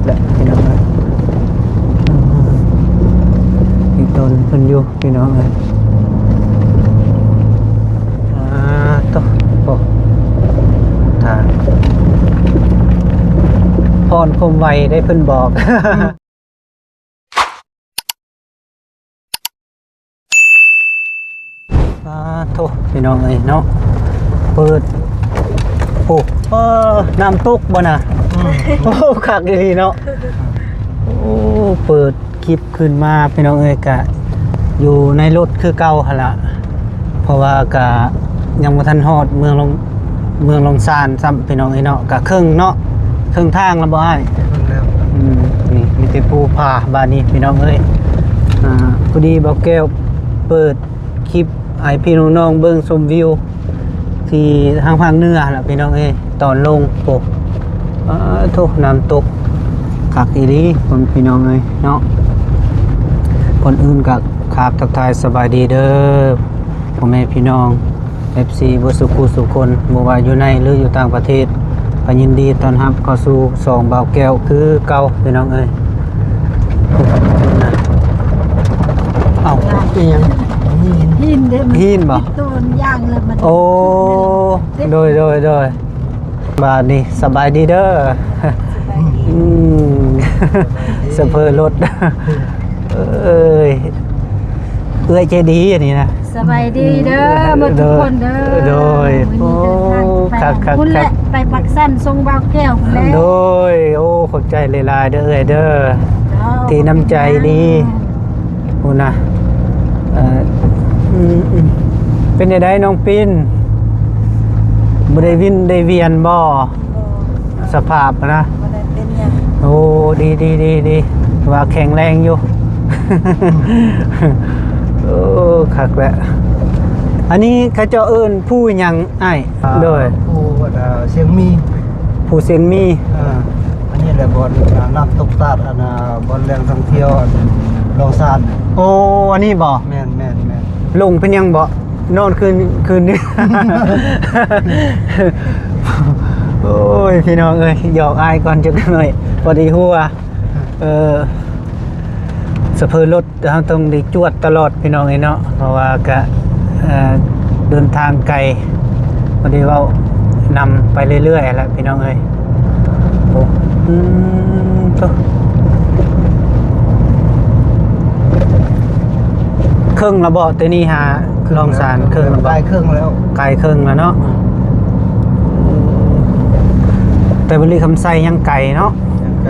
ແຫຼະພີ່ນ້ອງເອີຍ ອືມ ມີຕົ້ນເພິ່ນຢູ່ພີ່ນ້ອງເອີຍ ອ່າ ໂຕ ໂອ້ ຖ້າ ພອນຄວາມໄວໄດ້ເພິ່ນບອກ. ສາທຸ ພີ່ນ້ອງເອີຍເນາະ ເປີດ ໂອ້ ເອີ ນ້ຳຕົກບໍ່ນະ? ອືມ ໂອ້ ຄັກອີ່ຫຼີເນາະ ໂອ້ ເປີດຄລິບຂຶ້ນມາ ພີ່ນ້ອງເອີຍ ກະຢູ່ໃນລົດຄືເກົ່າຫັ້ນລະ ເພາະວ່າກະຍັງບໍ່ທັນຮອດເມືອງຫຼວງ ເມືອງຫຼວງຊານຊ້ຳ ພີ່ນ້ອງເອີຍເນາະ ກະເຄິ່ງເນາະ ເຄິ່ງທາງແລ້ວບໍ່ອ້າຍ? ເຄິ່ງແລ້ວ ອືມ ນີ້ມີແຕ່ພູຜາບາດນີ້ ພີ່ນ້ອງເອີຍ ອ່າ ພໍດີບ່າວແກ້ວເປີດຄລິບໃຫ້ພີ່ນ້ອງໆເບິ່ງຊົມວິວ ທີ່ທາງພາກເໜືອລະພີ່ນ້ອງເອີຍ ຕອນລົງ ໂອ້ ອາ ໂທ້ ນ້ຳຕົກ ຄັກອີ່ຫຼີ ພໍ່ແມ່ພີ່ນ້ອງເອີຍເນາະ ກ່ອນອື່ນກໍຂາບທັກທາຍສະບາຍດີເດີ ພໍ່ແມ່ພີ່ນ້ອງ ເອັຟຊີ ເບິດສູ່ຜູ້ສູ່ຄົນ ບໍ່ວ່າຢູ່ໃນ ຫຼື ຢູ່ຕ່າງປະເທດ ກໍຍິນດີຕ້ອນຮັບເຂົ້າສູ່ຊ່ອງບ່າວແກ້ວຄືເກົ່າ ພີ່ນ້ອງເອີຍ. ເອົ້າ ອີ່ຫຍັງ? ຫີນ ຫີນເດ້ ຫີນບໍ່? ໂອ້ ໂດຍ ໂດຍ ໂດຍ. ບາດນີ້ສະບາຍດີເດີ. ອືມ ສະເພີລົດ ເອີຍ ເອື້ອຍໃຈດີອັນນີ້ນະ. ສະບາຍດີເດີ ເບິດທຸກຄົນເດີ. ໂດຍ ມື້ນີ້ເດີນທາງໄປພຸ້ນແຫຼະ ໄປປາກຊັນສົ່ງບ່າວແກ້ວພຸ້ນແຫຼະ. ໂດຍ ໂອ້ ຂອບໃຈຫຼາຍໆເດີເອື້ອຍເດີ ທີ່ນ້ຳໃຈດີ. ພຸ້ນນະ ເອີ ອືມ ເປັນຈັ່ງໃດນ້ອງປິນ ບໍ່ໄດ້ວິນໄດ້ວຽນບໍ່? ສະພາບນະ ບໍ່ໄດ້ເປັນຫຍັງ. ໂອ້ ດີໆ ວ່າແຂງແຮງຢູ່. ໂອ້ ຄັກແຫຼະ. ອັນນີ້ເຂົາເຈົ້າເອີ້ນພູຫຍັງອ້າຍ? ອ່າ ໂດຍ ພູ ອ່າ ຊຽງມີ ພູຊຽງມີ. ອ່າ ອັນນີ້ແຫຼະບ່ອນ ອ່າ ນ້ຳຕົກຕາດ ອັນນ່າ ບ່ອນແຫຼ່ງທ່ອງທ່ຽວ ອັນ ຫຼວງຊານ. ໂອ້ ອັນນີ້ບໍ່? ແມ່ນໆໆ. ຫຼົງເປັນຫຍັງບໍ່? ນອນຄືນ ຄືນນີ້ ໂອ້ຍ ພີ່ນ້ອງເອີຍ ຫຍອກອ້າຍກ່ອນຈັກໜ້ອຍ ພໍດີຮູ້ວ່າ ເອີ ສະເພີລົດ ເຮົາຕ້ອງໄດ້ຈວດຕະຫຼອດພີ່ນ້ອງເອີຍເນາະ ເພາະວ່າກະ ເອີ ເດີນທາງໄກ ບໍ່ໄດ້ເວົ້ານຳໄປເລື້ອຍໆແຫຼະພີ່ນ້ອງເອີຍ. ໂອ້ ອືມ ໂຕ ເຄິ່ງລະບໍ່? ແຕ່ນີ້ຫາ ຫຼວງຊານເຄິ່ງລະບໍ່? ໃກ້ເຄິ່ງແລ້ວ ໃກ້ເຄິ່ງແລ້ວເນາະ. ແຕ່ບໍລິຄຳໄຊຍັງໄກເນາະ ຍັງໄກ.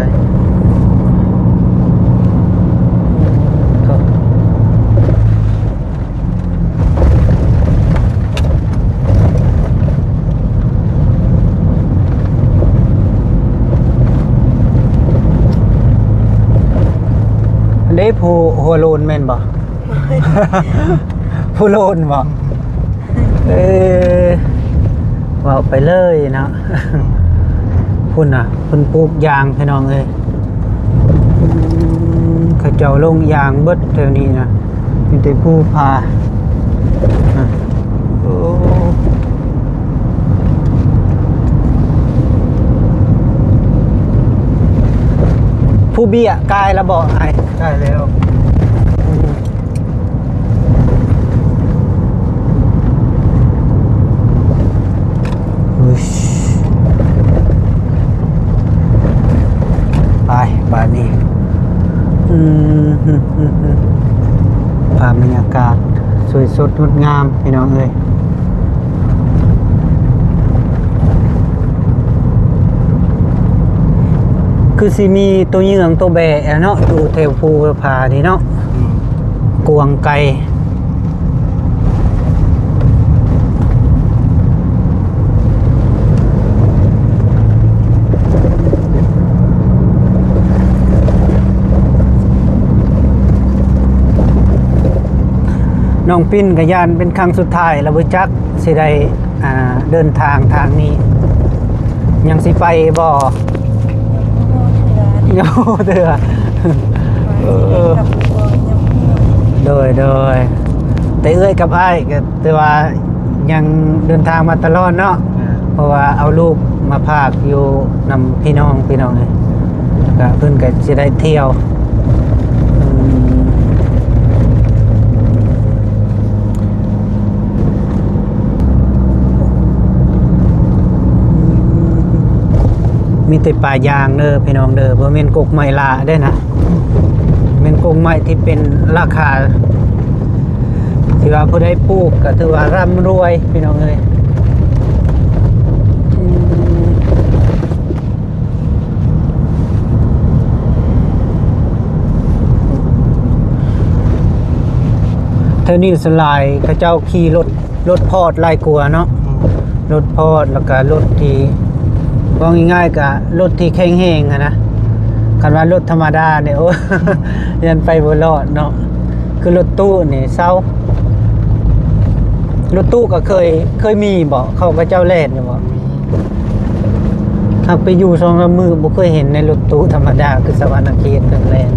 ເດ້ ຜູ້ຫົວໂລນແມ່ນບໍ່? ຜູ້ໂລນບໍ່? ເອີ ເວົ້າໄປເລີຍເນາະ. ພຸ້ນນະ ເພິ່ນປູກຢາງພີ່ນ້ອງເອີຍ. ອືມ ເຂົາເຈົ້າລົງຢາງເບິດແຖວນີ້ນະ ມີແຕ່ພູຜາ. ໂອ້ ພູເບ້ຍກາຍລະບໍ່ອ້າຍ? ກາຍແລ້ວ. ໄປບາດນີ້ ອືມ ພາບບັນຍາກາດສວຍສົດງົດງາມ ພີ່ນ້ອງເອີຍ. ຄືຊິມີໂຕເຍືອງໂຕແບະເນາະ ຢູ່ແຖວພູຜານີ້ເນາະ. ອືມ ກວ້າງໄກ. ນ້ອງປິ້ນກໍຢ້ານເປັນຄັ້ງສຸດທ້າຍແລ້ວ ບໍ່ຈັກຊິໄດ້ ອ່າ ເດີນທາງທາງນີ້ ຍັງຊິໄປບໍ່? ຍັງບໍ່ຮູ້ເທື່ອ ຍັງບໍ່ຮູ້ເທື່ອ. ເອີ ໂດຍ ໂດຍ ແຕ່ເອື້ອຍກັບອ້າຍກໍ ແຕ່ວ່າຍັງເດີນທາງມາຕະຫຼອດເນາະ ອ່າ ເພາະວ່າເອົາລູກມາຝາກຢູ່ນຳພີ່ນ້ອງ ພີ່ນ້ອງເອີຍ. ກະເພິ່ນກະຊິໄດ້ທ່ຽວ ອືມ ມີແຕ່ປ່າຢາງເດີພີ່ນ້ອງເດີ ບໍ່ແມ່ນກົກໄມ້ຫຼ້າເດ້ນະ ແມ່ນກົກໄມ້ທີ່ເປັນລາຄາ ທີ່ວ່າຜູ້ໃດປູກກໍຖືວ່າຮ່ຳລວຍພີ່ນ້ອງເອີຍ. ແຖວນີ້ສ່ວນຫຼາຍເຂົາເຈົ້າຂີ່ລົດ ລົດພອດຫຼາຍກວ່າເນາະ ອືມ ລົດພອດ ແລ້ວກະລົດທີ່ ເວົ້າງ່າຍໆ ກະລົດທີ່ແຂງແຮງຫັ້ນນະ ຄັນວ່າລົດທຳມະດານີ້ ໂອ້ ຢ້ານໄປບໍ່ລອດເນາະ ຄືລົດຕູ້ນີ້ເຊົາ ລົດຕູ້ກໍເຄີຍ ເຄີຍມີບໍ່ ເຂົາ ເຂົາເຈົ້າແລ່ນຢູ່ບໍ່? ມີ ຫາກໄປຢູ່ສອງສາມມື້ ບໍ່ເຄີຍເຫັນໃນລົດຕູ້ທຳມະດາ ຄືສະຫວັນນະເຂດເພິ່ນແລ່ນ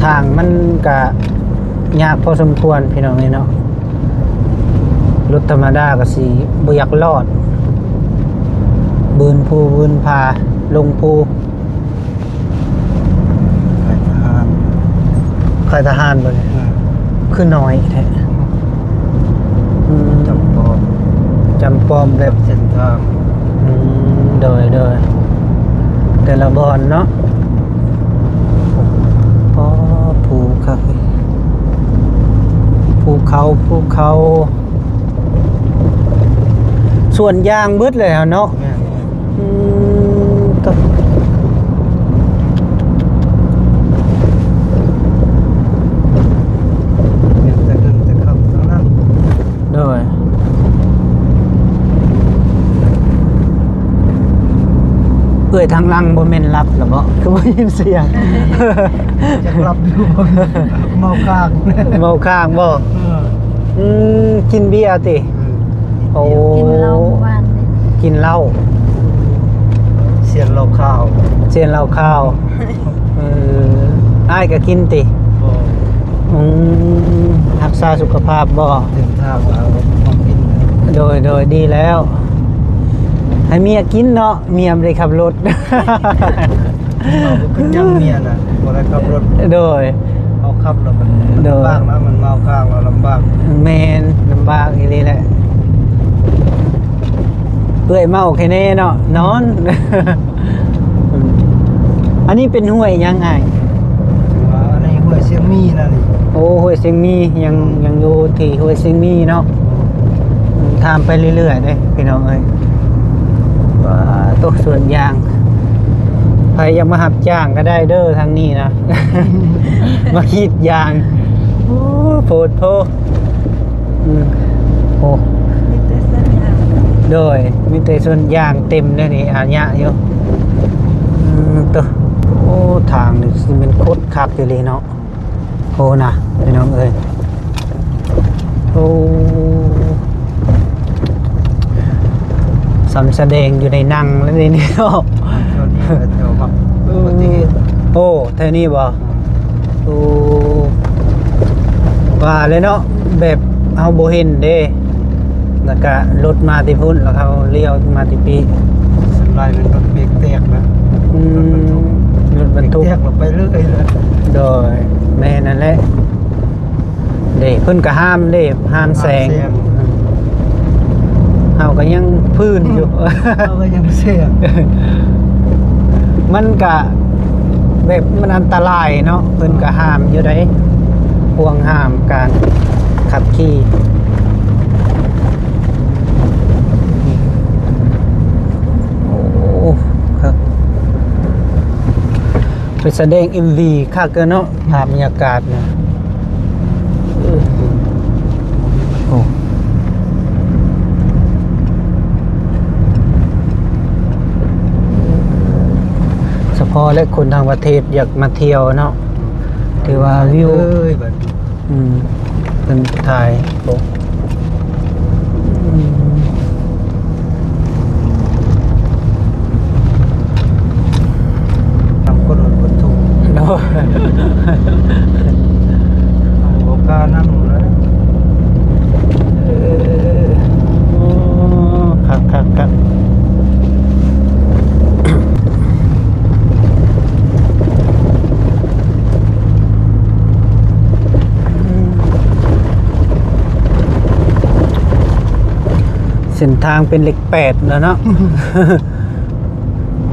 ທາງມັນກະຍາກພໍສົມຄວນພີ່ນ້ອງເອີຍເນາະ ລົດທຳມະດາກໍຊິບໍ່ຢາກລອດ ບືນພູບືນຜາ ລົງພູ. ຄ້າຍທະຫານ ຄ້າຍທະຫານບໍ່ນີ້? ອືມ ຄືນ້ອຍແທ້ ອືມ ຈຳປອມ ຈຳປອມແບບ ເສັ້ນທາງ ອືມ ໂດຍ ໂດຍ ແຕ່ລະບ່ອນເນາະ ອໍ ພູຄັກ ພູເຂົາ ພູເຂົາ. ສວນຢາງເບິດເລີຍເນາະ ແມ່ນໆ ອືມ ຕະ ແມ່ນແຕ່ເງິນແຕ່ຄຳທັງນັ້ນ ໂດຍ ເອື້ອຍທາງຫຼັງບໍ່ແມ່ນຫຼັບລະເບາະ ຄືບໍ່ຍິນສຽງ ຈັກຫຼັບຢູ່ ເມົາຄ້າງ ເມົາຄ້າງບໍ່? ເອີ ອືມ ກິນເບຍຕິ? ອືມ ໂອ້ ກິນເຫຼົ້າມື້ວານນີ້ ກິນເຫຼົ້າ ຊຽນເຫຼົ້າຂາວ ຊຽນເຫຼົ້າຂາວ ເອີ ອ້າຍກໍກິນຕິ? ບໍ່ ອືມ ຮັກສາສຸຂະພາບບໍ່? ເດີນທາງມາກໍຕ້ອງກິນ ໂດຍ ໂດຍ ດີແລ້ວ ໃຫ້ເມຍກິນເນາະ ເມຍບໍ່ໄດ້ຂັບລົດ. ເຮົາກໍຄືຫຍັງເມຍນະ ບໍ່ໄດ້ຂັບລົດ ໂດຍ ເຮົາຂັບແລ້ວມັນ ໂດຍ ລຳບາກນະ ມັນເມົາຄ້າງແລ້ວລຳບາກ ແມ່ນ ລຳບາກອີ່ຫຼີແຫຼະ ເອື້ອຍເມົາແຄ່ແນ່ເນາະ ນອນ ອັນນີ້ເປັນຫ້ວຍຫຍັງອ້າຍ? ວ່າໃນຫ້ວຍຊຽງມີນະນີ້ ໂອ້ ຫ້ວຍຊຽງມີ ຍັງ ອືມ ຍັງຢູ່ທີ່ຫ້ວຍຊຽງມີເນາະ ອືມ ຂ້າມໄປເລື້ອຍໆເດ້ພີ່ນ້ອງເອີຍ ວ້າ ໂຕ ສວນຢາງ ໃຜຢາກມາຮັບຈ້າງກໍໄດ້ເດີທາງນີ້ນະ ມາກຣີດຢາງ ໂອ້ ໂພດໂພ ອືມ ໂອ້ ມີແຕ່ສວນຢາງ ໂດຍ ມີແຕ່ສວນຢາງເຕັມເດ້ນີ້ ອາຍະຢູ່ ອືມ ໂຕ ໂອ້ ທາງນີ້ຊິແມ່ນຄົດຄັກອີ່ຫຼີເນາະ ໂອ້ນະ ພີ່ນ້ອງເອີຍ ໂອ້ ສ່ຳສະແດງຢູ່ໃນໜັງແລ້ວນີ້ເນາະ ແຖວນີ້ແຫຼະ ແຖວບັກອຸບັດຕິເຫດ ໂອ້ ແຖວນີ້ບໍ່? ໂອ້ ວ່າແລ້ວເນາະ ແບບເຮົາບໍ່ເຫັນເດ້ ແລ້ວກະລົດມາແຕ່ພຸ້ນ ແລ້ວເຮົາລ້ຽວມາແຕ່ພີ້ ສ່ວນຫຼາຍແມ່ນລົດເບຣກແຕກນະ ອືມ ລົດບັນທຸກ ເບຣກແຕກແລ້ວໄປເລີຍນະ ໂດຍ ແມ່ນນັ້ນແຫຼະ ເດ້ ເພິ່ນກໍຫ້າມເດ້ ຫ້າມແຊງ ຫ້າມແຊງ ເຮົາກໍຍັງຟື້ນຢູ່ ເຮົາກໍຍັງແຊງ ມັນກະແບບມັນອັນຕະລາຍເນາະ ເພິ່ນກໍຫ້າມຢູ່ໃດ ຫ່ວງຫ້າມການຂັບຂີ່ ໂອ້ ຄັກ ໄປສະແດງເອັມວີຄັກເກີນເນາະ ພາບບັນຍາກາດນະ ໂອ້ ສະເພາະແຫຼະຄົນຕ່າງປະເທດຢາກມາທ່ຽວເນາະ ຖືວ່າວິວ ເອີຍ ບັດ ອືມ ເພິ່ນຖ່າຍ ໂອ້ ອືມ ນຳຄົນລົດບັນທຸກ ໂດຍ ບໍ່ກ້ານຳແລ້ວ ເອີ ໂອ້ ຄັກໆໆ. ເສັ້ນທາງເປັນເລກແປດແລ້ວເນາະ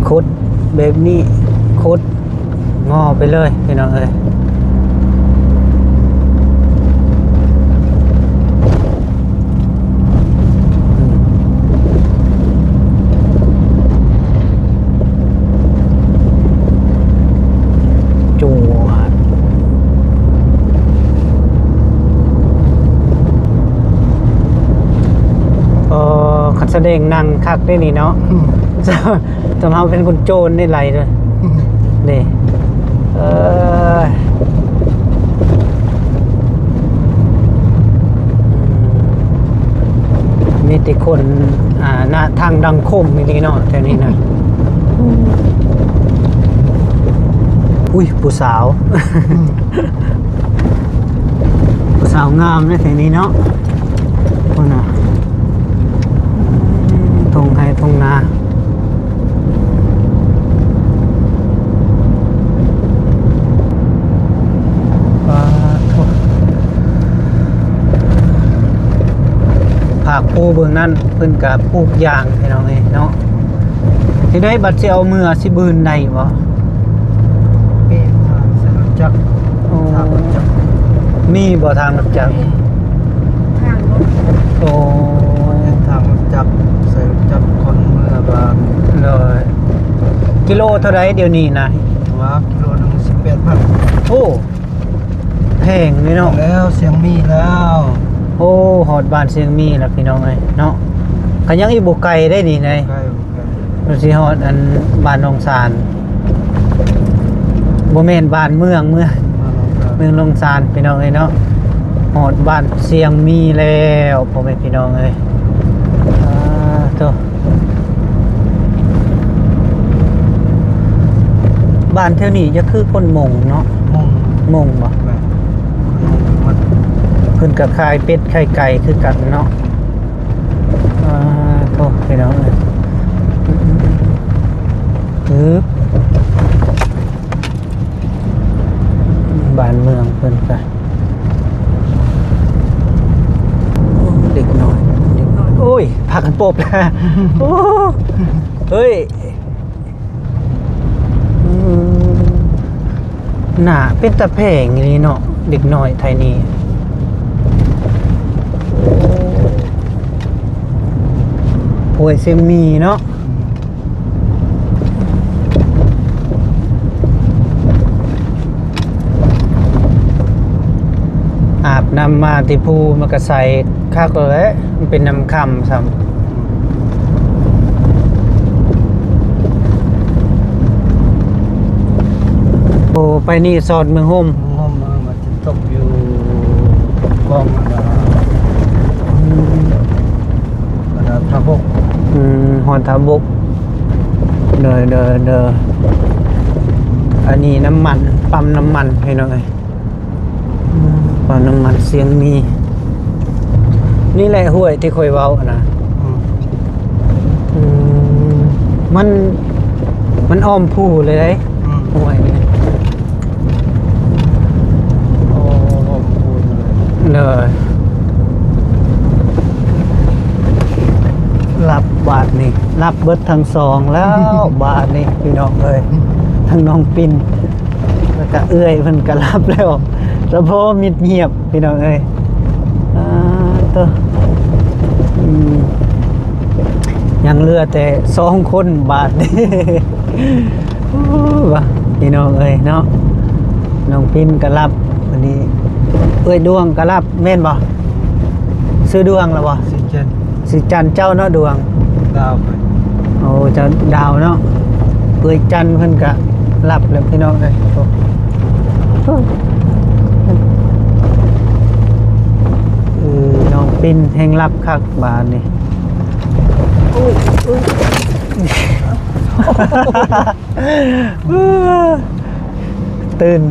ຂຸດແບບນີ້ ຂຸດງໍໄປເລີຍພີ່ນ້ອງເອີຍ. ຈວດ. ເອີ ຄັນສະແດງໜັງຄັກເດ້ນີ້ເນາະ ອືມ ສຳ ສຳເຮົາເປັນຄົນໂຈນນີ້ໄຫຼເດີ ອືມ ເດ້ ເອີ ມີແຕ່ຄົນ ອ່າ ໜ້າທາງດັງຄົມອີ່ຫຼີເນາະ ແຖວນີ້ນະ. ອຸ້ຍ ຜູ້ສາວ ອືມ ຜູ້ສາວງາມເດ້ແຖວນີ້ເນາະ ພຸ້ນນະ ທົ່ງໄຮ່ທົ່ງນາ. ປາໂທ້ ພາກພູເບື້ອງນັ້ນເພິ່ນກະປູກຢາງພີ່ນ້ອງເອີຍເນາະ. ຊິໄດ້ ບັດຊິເອົາເມືອຊິບືນໄດ້ບໍ່? ມີທາງໃສ່ລົດຈັກ ໂອ້ ທາງລົດຈັກ ມີບໍ່ທາງລົດຈັກ? ທາງລົດ ໂອ້ ທາງລົດຈັກ ໃສ່ລົດຈັກ ຄົນເມືອບ້ານ ໂດຍ. ກິໂລເທົ່າໃດດຽວນີ້ນະ? ວ່າກິໂລໜຶ່ງສິບແປດພັນ. ໂອ້ ແພງເລີຍເນາະ ແລ້ວຊຽງມີແລ້ວ. ໂອ້ ຮອດບ້ານຊຽງມີແລ້ວພີ່ນ້ອງເອີຍເນາະ. ກະຍັງອີກບໍ່ໄກເດ້ນີ້ນະ ບໍ່ໄກ ບໍ່ໄກ ມັນຊິຮອດອັນບ້ານໜອງສານ ບໍ່ແມ່ນບ້ານເມືອງ ເມືອງ ເມືອງໜອງສານ ເມືອງໜອງສານພີ່ນ້ອງເອີຍເນາະ. ຮອດບ້ານຊຽງມີແລ້ວພໍ່ແມ່ພີ່ນ້ອງເອີຍ. ອາ ໂທ້ ບ້ານແຖວນີ້ຈະຄືຄົນມົ້ງເນາະ ມົ້ງ ມົ້ງບໍ່? ແມ່ນ ຄົນມົ້ງໝົດ ເພິ່ນກະຂາຍເປັດຂາຍໄກ່ຄືກັນເນາະ. ອາ ໂທ້ ພີ່ນ້ອງເອີຍ ອື ບ້ານເມືອງເພິ່ນກະ ເດັກນ້ອຍ ເດັກນ້ອຍ ໂອ້ຍ ພາກັນປົບແລ້ວ ໂອ້ ເຮີ້ຍ ອືມ ໜ້າເປັນຕາແພງອີ່ຫຼີເນາະ ເດັກນ້ອຍໄທນີ້ ໂອ້ ຫ້ວຍຊຽງມີເນາະ. ອາບນ້ຳມາແຕ່ພູມັນກະໃສຄັກແລ້ວແຫຼະ ມັນເປັນນ້ຳຄຳຊ້ຳ. ໂອ້ ໄປນີ້ຊອດເມືອງໂຮມ ເມືອງໂຮມ ເອີ ມັນຊິຕົກຢູ່ກອງອັນນະ ອືມ ອັນນະ ທ່າບົກ ອືມ ຮອດທ່າບົກ ໂດຍ ໂດຍ ໂດຍ. ອັນນີ້ນ້ຳມັນ ປ້ຳນ້ຳມັນພີ່ນ້ອງເອີຍ ອືມ ປ້ຳນ້ຳມັນຊຽງມີ. ນີ້ແຫຼະຫ້ວຍທີ່ຂ້ອຍເວົ້າຫັ້ນນະ ອືມ ອືມ ມັນ ມັນອ້ອມພູເລີຍເດ້ ອືມ ຫ້ວຍນີ້. ໂອ້ ຂອບຄຸນເລີຍ ເລີຍ ຫຼັບບາດນີ້ ຫຼັບເບິດທັງສອງແລ້ວ ບາດນີ້ພີ່ນ້ອງເອີຍ ທັງນ້ອງປິນ ແລ້ວກະເອື້ອຍເພິ່ນກະຫຼັບແລ້ວ ສະເພາະມິດງຽບພີ່ນ້ອງເອີຍ. ອາ ໂທ້ ອືມ ຍັງເຫຼືອແຕ່ສອງຄົນບາດນີ້. ໂອ້ ວ່າ ພີ່ນ້ອງເອີຍເນາະ ນ້ອງປິນກະຫຼັບ ອັນນີ້ເອື້ອຍດວງກະຫຼັບ ແມ່ນບໍ່? ຊື່ດວງລະບໍ່? ຊື່ຈັນ ຊື່ຈັນ ເຈົ້າເນາະດວງ ດາວ ໂອ້ ເຈົ້າດາວເນາະ ເອື້ອຍຈັນເພິ່ນກະຫຼັບແລ້ວພີ່ນ້ອງເອີຍ. ໂອ້ ເອີ ນ້ອງປິນແຮ່ງຫຼັບຄັກບາດນີ້. ໂອ້ຍ ໂອ້ຍ ຕື່ນ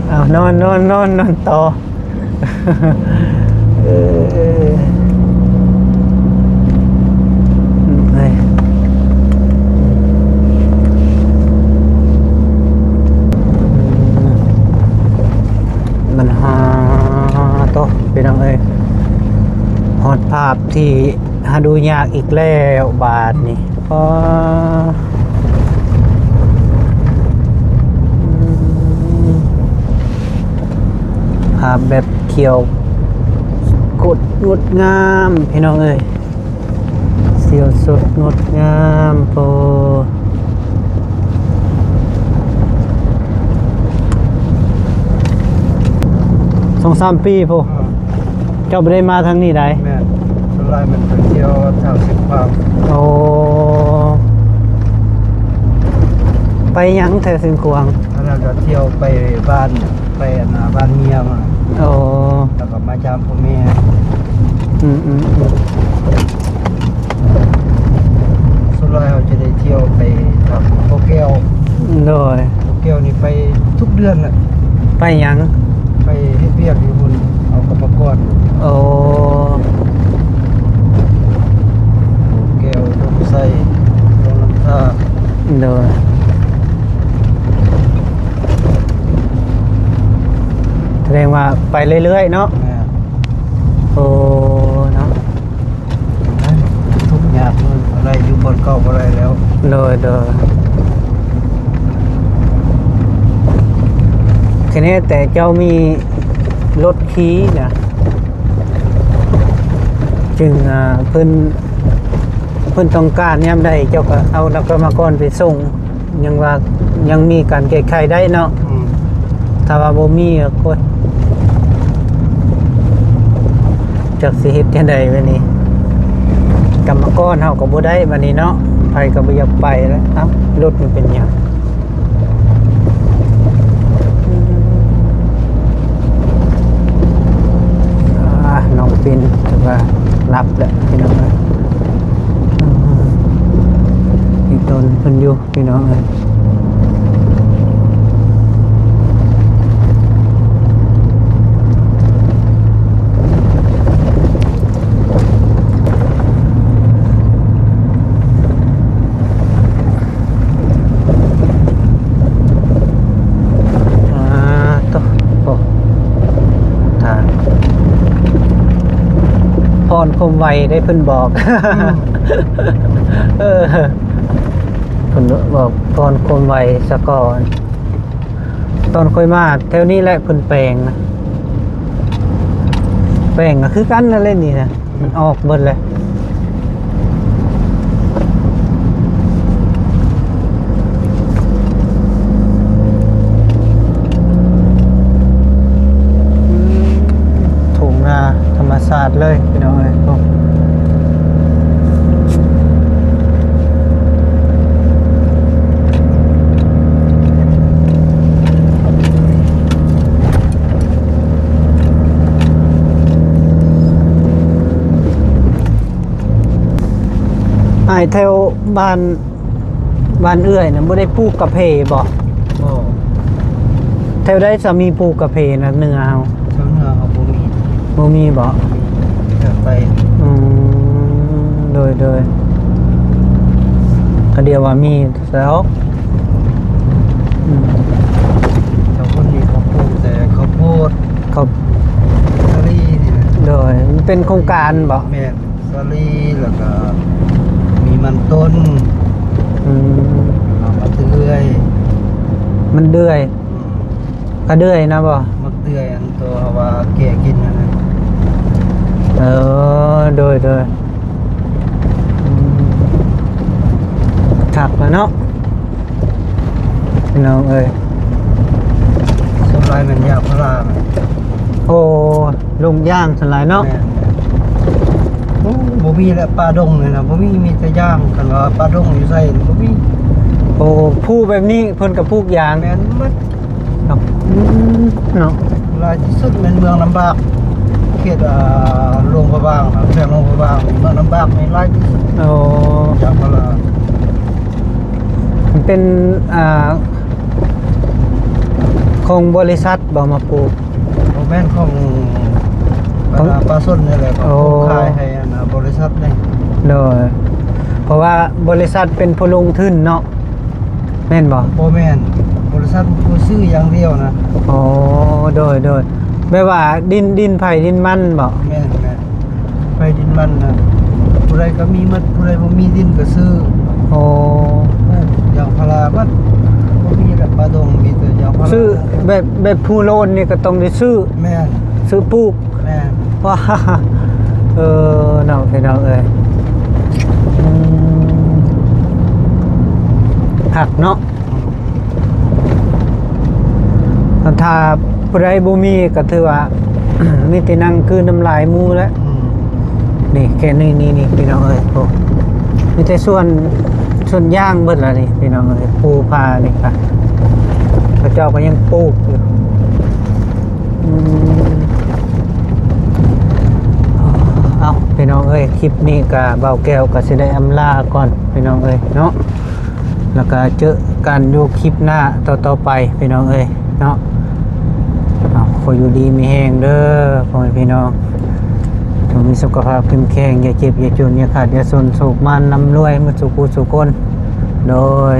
ເອົາ ນອນ ນອນ ນອນ ນອນຕໍ່. ເອີ ເອີ ມັນຫາໂຕ ພີ່ນ້ອງເອີຍ. ຮອດພາບທີ່ຫາດູຍາກອີກແລ້ວບາດນີ້. ອໍ ອືມ ພາບແບບຂຽວໂຄດງົດງາມ ພີ່ນ້ອງເອີຍ. ຂຽວສົດງົດງາມໂພ. ສອງສາມປີພຸ້ນ ເອີ ເຈົ້າບໍ່ໄດ້ມາທາງນີ້ໃດ໋. ແມ່ນ ສ່ວນຫຼາຍມັນໄປທ່ຽວແຖວຊຽງຂວາງ. ໂອ້ ໄປຫຍັງແຖວຊຽງຂວາງ? ອັນນັ້ນກໍທ່ຽວໄປບ້ານ ໄປອັນນ່າ ບ້ານເມຍມາ. ໂອ້ ແລ້ວກໍມາຢາມພໍ່ແມ່. ອືມໆໆ ສ່ວນຫຼາຍເຮົາຈະໄດ້ທ່ຽວໄປທາງບໍ່ແກ້ວ. ໂດຍ ບໍ່ແກ້ວນີ້ໄປທຸກເດືອນແຫຼະ. ໄປຫຍັງ? ໄປເຮັດວຽກຢູ່ພຸ້ນ ເອົາກຳມະກອນ. ໂອ້ ບໍ່ແກ້ວ ດົງໄຊ ດອນນ້ຳທາ. ໂດຍ ສະແດງວ່າໄປເລື້ອຍໆເນາະ. ແມ່ນ ໂອ້ ເນາະ ທຸກຍາກເນາະ ບໍ່ໄດ້ຢູ່ບ່ອນເກົ່າບໍ່ໄດ້ແລ້ວ. ໂດຍໆ ຄະແນນແຕ່ເຈົ້າມີລົດຂີ່ນະ ຈຶ່ງ ອ່າ ເພິ່ນ ເພິ່ນຕ້ອງການຍາມໃດ ເຈົ້າກໍເອົານັກກຳມະກອນໄປສົ່ງ ຍັງວ່າຍັງມີການແກ້ໄຂໄດ້ເນາະ. ອືມ ຖ້າວ່າບໍ່ມີກໍ ໂອ້ຍ ຈັກຊິເຮັດຈັ່ງໃດບາດນີ້ ກຳມະກອນເຮົາກໍບໍ່ໄດ້ບາດນີ້ເນາະ. ໃຜກໍບໍ່ຢາກໄປແລ້ວ. ເອົ້າ ລົດມັນເປັນຫຍັງ? ອ່າ ນ້ອງປິນຖືວ່າຫຼັບແລ້ວພີ່ນ້ອງເອີຍ. ອ່າ ອີ່ຕົນເພິ່ນຢູ່ ພີ່ນ້ອງເອີຍ. ອ່າ ໂຕ ໂອ້ ທາງ ຜ່ອນຄວາມໄວໄດ້ເພິ່ນບອກ. ອືມ ເອີ ເພິ່ນບອກຜ່ອນຄວາມໄວສາກ່ອນ. ຕອນຂ້ອຍມາແຖວນີ້ແຫຼະເພິ່ນແປງນະ ແປງກໍຄືກັນນັ້ນແຫຼະນີ້ນະ ມັນອອກເບິດແຫຼະ. ອືມ ທົ່ງນາທຳມະຊາດເລີຍພີ່ນ້ອງເອີຍ. ອ້າຍ ແຖວບ້ານ ບ້ານເອື້ອຍນະ ບໍ່ໄດ້ປູກກາເຟບໍ? ບໍ່. ແຖວໃດຈະມີປູກກາເຟນະ ເໜືອເຮົາ? ທາງເໜືອເຮົາບໍ່ມີ. ບໍ່ມີບໍ? ມີແຕ່ໃຕ້. ອືມ ໂດຍໆ ກະດຽວວ່າມີແລ້ວ. ອືມ ແຖວພຸ້ນນີ້ເຂົາປູກແຕ່ເຂົ້າໂພດ ເຂົ້າ ສາລີນີ້ແຫຼະ. ໂດຍ ມັນເປັນໂຄງການບໍ? ແມ່ນ. ສາລີ ແລ້ວກະມີມັນຕົ້ນ. ອືມ ແລ້ວກະມັນເດືອຍ. ມັນເດືອຍ. ອືມ ກະເດືອຍນະບໍ? ມັກເດືອຍ ອັນໂຕເຮົາວ່າແກະກິນຫັ້ນນະ. ເອີ ໂດຍໆ. ອືມ ຄັກລະເນາະ ພີ່ນ້ອງເອີຍ. ສ່ວນຫຼາຍແມ່ນຢາງພາລາ. ໂອ້ ລົງຢາງສ່ວນຫຼາຍເນາະ. ແມ່ນໆ. ໂອ້ ບໍ່ມີແຫຼະ ປ່າດົງນີ້ນະ ບໍ່ມີ ມີແຕ່ຢາງ. ຄັນວ່າປ່າດົງຢູ່ໃສບໍ່ມີ. ໂອ້ ພູແບບນີ້ເພິ່ນກໍປູກຢາງ. ແມ່ນໝົດ. ເນາະ ອືມ ເນາະ ຫຼາຍທີ່ສຸດແມ່ນເມືອງນ້ຳບາກ ເຂດ ອ່າ ຫຼວງພະບາງນະ ແຂວງຫຼວງພະບາງ ເມືອງນ້ຳບາກນີ້ຫຼາຍທີ່ສຸດ. ໂອ້ ຢາງພາລາ. ມັນເປັນ ອ່າ ຂອງບໍລິສັດບໍມາປູກ? ບໍ່ແມ່ນ ຂອງ ຂອງ ປະຊາຊົນນີ້ແຫຼະ ເຂົາ ໂອ້ ຂາຍໃຫ້ອັນ ບໍລິສັດນີ້. ໂດຍ ເພາະວ່າບໍລິສັດເປັນຜູ້ລົງທຶນເນາະ. ແມ່ນບໍ່? ບໍ່ແມ່ນ ບໍລິສັດຜູ້ຊື້ຢ່າງດຽວນະ. ອໍ ໂດຍໆ ແບບວ່າດິນ ດິນໃຜດິນມັນບໍ? ແມ່ນໆ. ໄປດິນມັນນະ ຜູ້ໃດກໍມີໝົດ ຜູ້ໃດບໍ່ມີດິນກໍຊື້. ອໍ ເອີ ຢາງພາລາໝົດ ບໍ່ມີແລ້ວ ປ່າດົງມີແຕ່ຢາງພາລາ. ຊື້ແບບ ແບບຜູ້ໂລນນີ້ກໍຕ້ອງໄດ້ຊື້. ແມ່ນ ຊື້ປູກ. ແມ່ນ ວ້າ ເອີ ເນາະ ພີ່ນ້ອງເອີຍ ອືມ ຄັກເນາະ. ຄັນຖ້າຜູ້ໃດບໍ່ມີກໍຖືວ່າ ມີແຕ່ນັ່ງກືນນ້ຳລາຍໝູ່ແຫຼະ. ອືມ ນີ້ ແຄ່ນີ້ ນີ້ ນີ້ ພີ່ນ້ອງເອີຍ ໂອ້ ມີແຕ່ສວນ ສວນຢາງເບິດລະນີ້ ພີ່ນ້ອງເອີຍ ພູຜານີ້ກະ ເຂົາເຈົ້າກໍຍັງປູກຢູ່. ອືມ ເອົາ ພີ່ນ້ອງເອີຍ ຄລິບນີ້ກະ ບ່າວແກ້ວກໍຊິໄດ້ອຳລາກ່ອນ ພີ່ນ້ອງເອີຍເນາະ. ແລ້ວກໍເຈີກັນຢູ່ຄລິບໜ້າຕໍ່ໆໄປ ພີ່ນ້ອງເອີຍເນາະ. ເອົາ ຂໍຢູ່ດີມີແຮງເດີ ພໍ່ແມ່ພີ່ນ້ອງ ຈົ່ງມີສຸຂະພາບເຂັ້ມແຂງ ຢ່າເຈັບຢ່າຈົນ ຢ່າຂາດຢ່າຈົນ ໂຊກໝານລ່ຳລວຍໝົດສູ່ຜູ້ສູ່ຄົນ ໂດຍ.